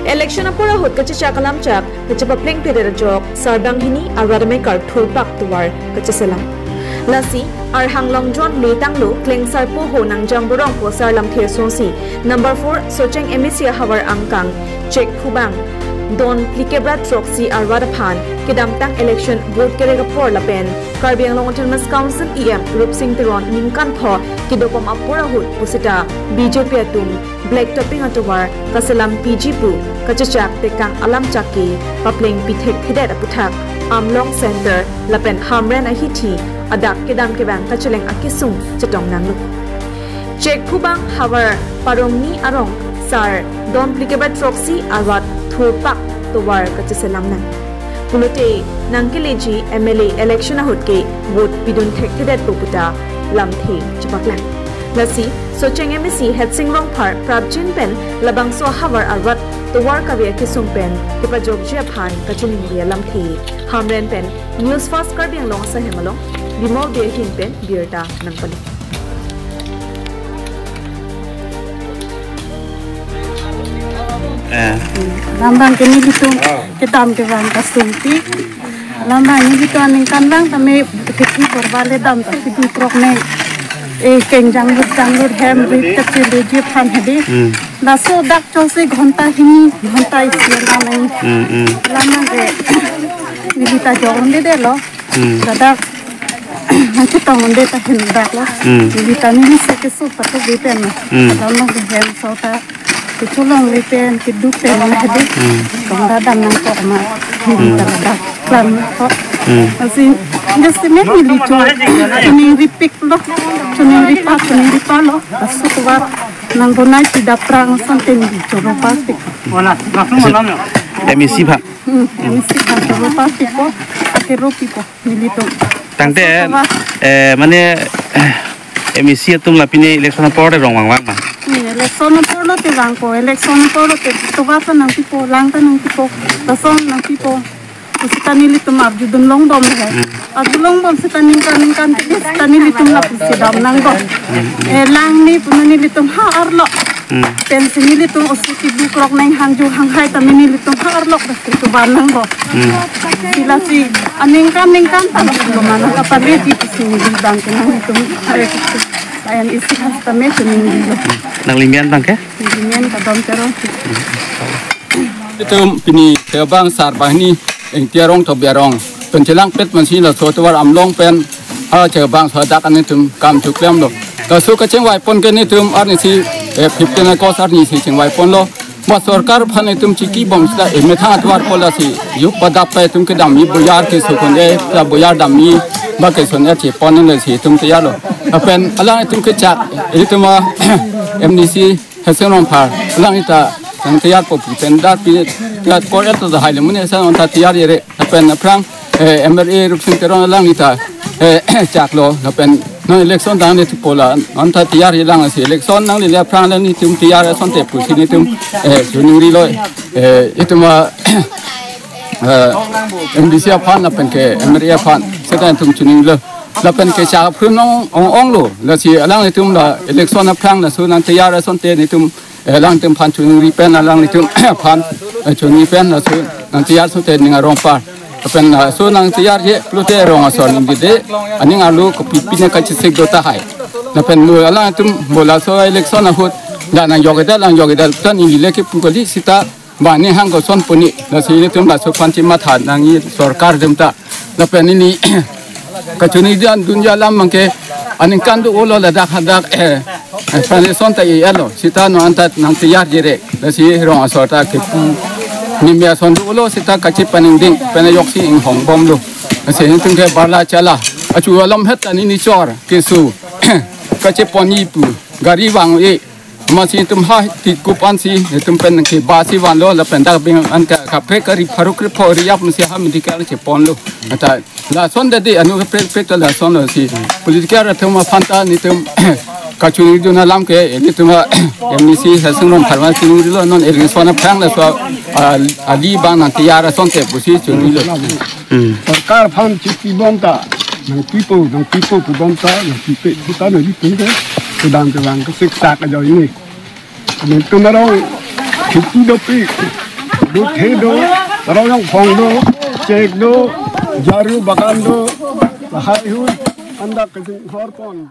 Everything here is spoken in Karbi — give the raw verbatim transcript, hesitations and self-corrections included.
Election apor ahut kachechak alamchak kachepapleng pedet ajok sarbang hini arat amekar thurpak tovar kacheselam. Lasi Arhang Long John Letanglo Klengsarpo ho Nangjang Borong pu asar lamthe asonsi number four Socheng M A C ahavar angkang Chek Phubang don phlikep ra throksi arvat aphan kedamtang election vote kerek apor lapen Karbi Anglong Autonomous Council E M Rupsing Teron ningkan tho kedopom apor ahut pusita B J P atum black topping atovar kaselam P G pu kachechak tekang alamchak ke papleng pithekthedet aputhak Amlong Center lapen Hamren ahithi adak kedam kevang kacheleng akesung chetong nanglo. Chek Phubang havar Parongni arong sar don phlikep ra throksi arvat thurpak tovar kacheselam nang. Pulote nangkeleji M L A election ahut ke vote pidun thekthedetpo puta lamthe chepaklang. Lasi Socheng M A C Headsing Rongphar prapjin pen labangso ahavar arvat tovar kave akesung pen kepajokji aphan kachiningri alamthe. Hamren pen News Fast Karbi Anglong asahem along Bimol Bey ahin pen birta nangpale. Eh, Lambang ke nelitum kedam kevang kasungti. Lambang nelitum aningkanvang tame keti korba le dam ta kedu krok ne. Eh, keng janglut janglut hem rit kacheleji aphan hedi. Laso dak chose ghonta hini ghonta isi lang nang. Lambang ke nelita jong de de lo. Ladak nangchetong unde ta hin dak lo. Nelita neli se keso patu beten lo. Lambang ke hem so ta kecholong le pen kedu pen na hedi. Kong da dam nangkok ma. Nelita ladak klam ko. Asi just me neli cho. Chuning ripik lo. Chuning ripa chuning ripa lo. Asu tovar nangbonai si daprang ason ten di choro pasik. M A C aphan. Hmm, M A C aphan choro pasik ko. Akero pipo. Nelitum. Tangte, eh, mane, eh, M A C atum la pini election apor te rong vangvang ma. Hmm, election apor lo te vangpo, election apor lo te tovar ta nangpipo, lang ta nangpipo, lason nangpipo. Sita nelitum arjudun longbom he. Arju longbom sita ningkan ningkan te sita nelitum lapusi dam nangdom. Eh, lang ni puna nelitum ha arlo. Pensi nelitum osi kedu krok nang hangju hanghai tame nelitum ha arlo bas ketuban nangdom. Sila si aningkan ningkan tang lo mana kapaleji pusi neli bang ke nangtum. Ayo, ayan isi khas tame chuning lo. Nangli men abang ke? Neli men Kadom Teron. Itum pini tebang sarbang hini Ingti arong Tobi arong. Penchelang pet mansi laso tovar Amlong pen ha chebang so dak an itum kam chuklemlo. Laso kachingvai pon ke nitum arnisi, eh, fifteen August arnisi chingvai ponlo. Ba sorkar aphan itum chikibom sita, eh, methang atovar pola si yuk padap pa itum kedam i boyar keso kon, eh, ta boyar dam i ba keson, eh, chepon le si itum tiyarlo. Lapen alang itum kechak itum a M D C Headsing Rongphar, alang ita nangtiyarpo pu pen dar pi tiyar kor et to hai le mune sa nonta tiyarjire. Lapen aphrang, eh, M L A Rupsing Teron alang ita, eh, chaklo. Lapen non election tang le thupo la nonta tiyarje lang si election nangle aphrang le nitum tiyar asonte pusi nitum, eh, chuningrilo. Eh, itum a, eh, M D C aphan lapen ke M L A aphan seta itum chuningrilo. Lapen ke chak phun ong ong onglo. Lasi alang itum la election aphrang laso nangtiyar asonte nitum, eh, alang itum aphan chuningri pen alang itum aphan, eh, chuningri pen laso nangtiyar asonte ning arong par. Lapen, eh, laso nangtiyarje pulote rong asor ningdide aning arlo kopi pine kachesik do tahai. Lapen mo alang itum mo laso election ahut la nangjokjedet, la nangjokjedet tan neli le kepu kali sita bani hang koson puni. Lasi nitum laso aphan chimatha nangji sorkar atum ta. Lapen neli kachuningri dun alam abang ke aningkan do-olo ladak hadak, eh, eh, foundation ta i-etlo. Sita non anta nangtiyarjire. Lasi rong asor ta kepu nime ason do-olo sita kachepaningding pen ajoksi inghongbomlo. Lasi nitum ke barla chala achu alam het ta neli chor keso kachepon i pu gari vang-e. Amatsi itum ha tikup ansi itum pen ke bus si vanlo lapen dak bing an ka kaprek kari pharuk krepho ri-ap masi ha medical cheponlo. Ata lason dade anu kaprek prek ta lasonlo si political atum aphan ta nitum kachuningri dun alam ke nitum a M D C Headsing Rongphar aphan chuningrilo non election aphrang laso a, ali abang nangtiyar asonte pusi chuningrilo. Sorkar aphan chikibom ta nangpipo nangpipo pubom ta nangpipe sita nangpipe ke kedam kevang kesik sak ajoine. Amen tumarong kheti dopik Duthe do, rong-ong phong do, chek do, jaru bagan do, lahai hui, andak kachinghor pon.